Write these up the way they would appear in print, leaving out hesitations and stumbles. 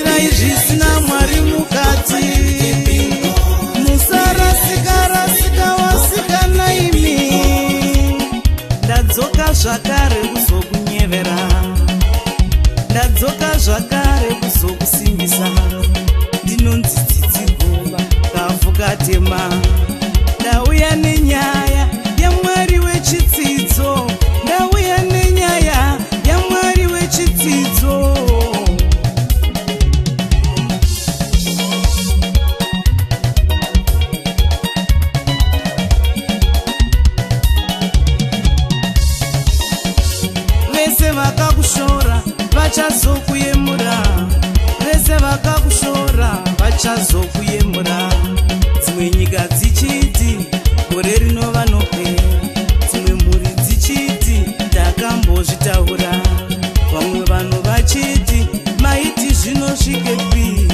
Mirirai zvisina Mwari mukati. Musarasika rasika wasikana imi. Ndadzoka zvakare kuzokunyevera, ndadzoka zvakare kuzokusimbisa. Ndinonzi Tsitsi Gova kavhu katema. Ndauya nenyaya yaMwari wechitsidzo, ndauya nenyaya yaMwari wechitsidzo. Vese vakakushora vachazokuyemura, vese vakakushora vachazokuyemura. Dzimwe nyika dzichiti gore rino vanopera, dzimwe mhuri dzichiti takambozvitaura, vamwe vanhu vachiti maiti zvinosvikepi.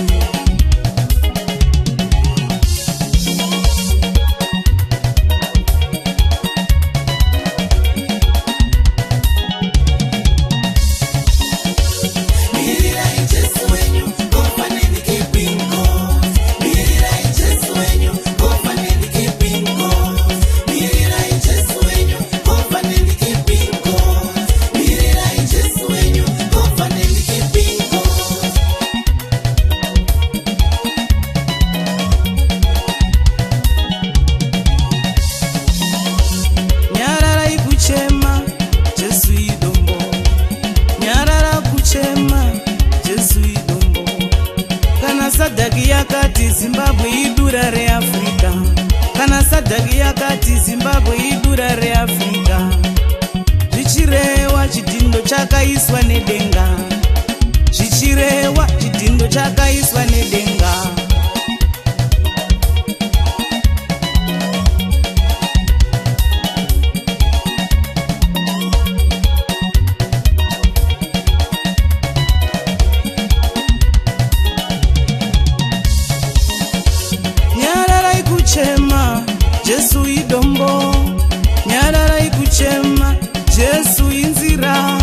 Mirirai Jesu wenyu, covenant keeping God. Mirirai Jesu wenyu, covenant keeping God. Mirirai Jesu wenyu, covenant keeping God. Mirirai Jesu wenyu, covenant keeping God. Nyararai kuchema, Jesu idombo. Nyarara kuchema, Jesu idombo. Kana SADC yakati Zimbabwe idura reAfrica, kana SADC yakati Zimbabwe idura reAfrica, zvichirewa chidhindo chakaiswa nedenga, zvichirewa chidhindo chakaiswa nedenga. Nyararai kuchema, Jesu idombo. Nyararai kuchema, Jesu inzira.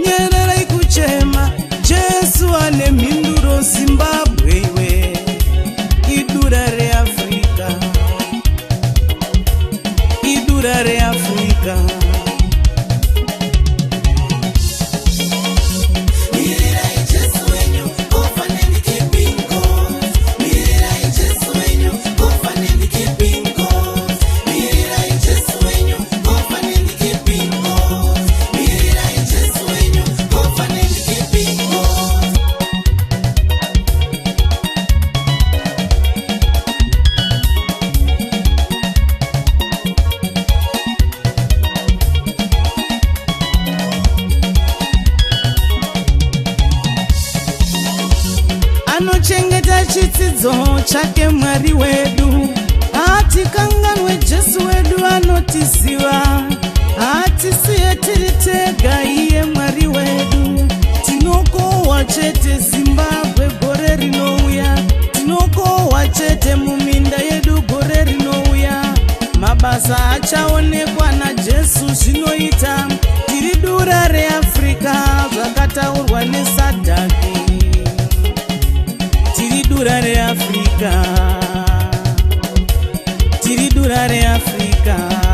Nyararai kuchema, Jesu ane mhinduro. Zimbabwe iwe idura reAfrica, idura reAfrica. Mirirai Jesu wenyu, covenant keeping God. Mirirai Jesu wenyu, covenant keeping God. Mirirai Jesu wenyu, covenant keeping God. Mirirai Jesu wenyu, covenant keeping God. Anochengeta chitsidzo chake Mwari wedu, hatikanganwe. Jesu wedu anotiziva, hatisiye tiri tega. Iye Mwari wedu, tinokohwa chete. Zimbabwe gore rinouya tinokohwa chete muminda yedu. Gore rinouya mabasa achaonekwa naJesu zvinoita. Tiri dura reAfrica, zvakataurwa neSADC. Tiri dura reAfrica, tiri dura reAfrica.